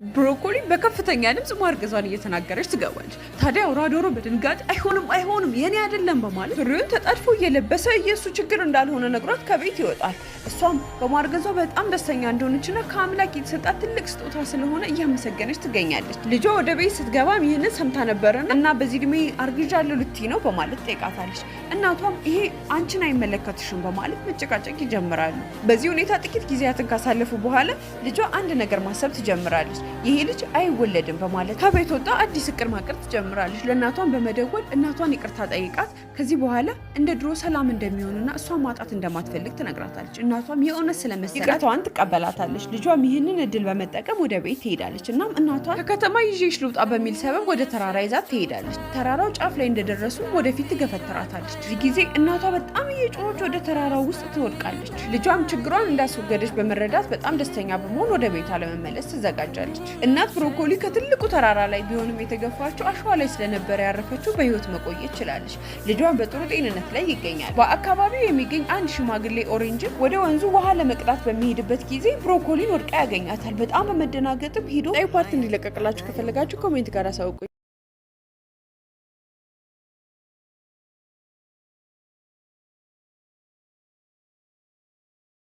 ብሮኮሊ በከፍተኛ ድምፅ ማርገዟን እየተናገረች ትገባለች። ታዲያ አውራ ዶሮ በድንጋጤ "አይሆንም፣ አይሆንም፣ የኔ አይደለም" በማለት ሱሪውን ተጣድፎ እየለበሰ የእሱ ችግር እንዳልሆነ ነግሯት ከቤት ይወጣል። እሷም በማርገዟ በጣም ደስተኛ እንደሆነችና ከአምላክ የተሰጣት ትልቅ ስጦታ ስለሆነ እያመሰገነች ትገኛለች። ልጇ ወደ ቤት ስትገባም ይህንን ሰምታ ነበረና "እና በዚህ እድሜ አርግዣለሁ ልትይ ነው?" በማለት ጠይቃታለች። እናቷም "ይሄ አንቺን አይመለከትሽም" በማለት መጨቃጨቅ ይጀምራሉ። በዚህ ሁኔታ ጥቂት ጊዜያትን ካሳለፉ በኋላ ልጇ አንድ ነገር ማሰብ ትጀምራለች። "ይሄ ልጅ አይወለድም" በማለት ከቤት ወጥታ አዲስ እቅድ ማቀድ ትጀምራለች። ለእናቷን በመደወል እናቷን ይቅርታ ጠይቃት ከዚህ በኋላ እንደ ድሮ ሰላም እንደሚሆንና እሷን ማጣት እንደማትፈልግ ትነግራታለች። እናቷም የእውነት ስለመሰላት ይቅርታዋን ትቀበላታለች። ልጇም ይህንን እድል በመጠቀም ወደ ቤት ትሄዳለች። እናም እናቷን "ከከተማ ይዤሽ ልውጣ" በሚል ሰበብ ወደ ተራራ ይዛት ትሄዳለች። ተራራው ጫፍ ላይ እንደደረሱ ወደፊት ትገፈትራታለች። እዚህ ጊዜ እናቷ በጣም እየጮኸች ወደ ተራራው ውስጥ ትወድቃለች። ልጇም ችግሯን እንዳስወገደች በመረዳት በጣም ደስተኛ በመሆን ወደ ቤቷ ለመመለስ ትዘጋጃለች። እናት ብሮኮሊ ከትልቁ ተራራ ላይ ቢሆንም የተገፋችው አሸዋ ላይ ስለነበረ ያረፈችው በህይወት መቆየት ችላለች። ልጇን በጥሩ ጤንነት ላይ ይገኛል። በአካባቢው የሚገኝ አንድ ሽማግሌ ኦሬንጅ ወደ ወንዙ ውሃ ለመቅዳት በሚሄድበት ጊዜ ብሮኮሊን ወድቃ ያገኛታል። በጣም በመደናገጥም ሄዶ part እንዲለቀቅላችሁ ከፈለጋችሁ comment ጋር አሳውቁኝ።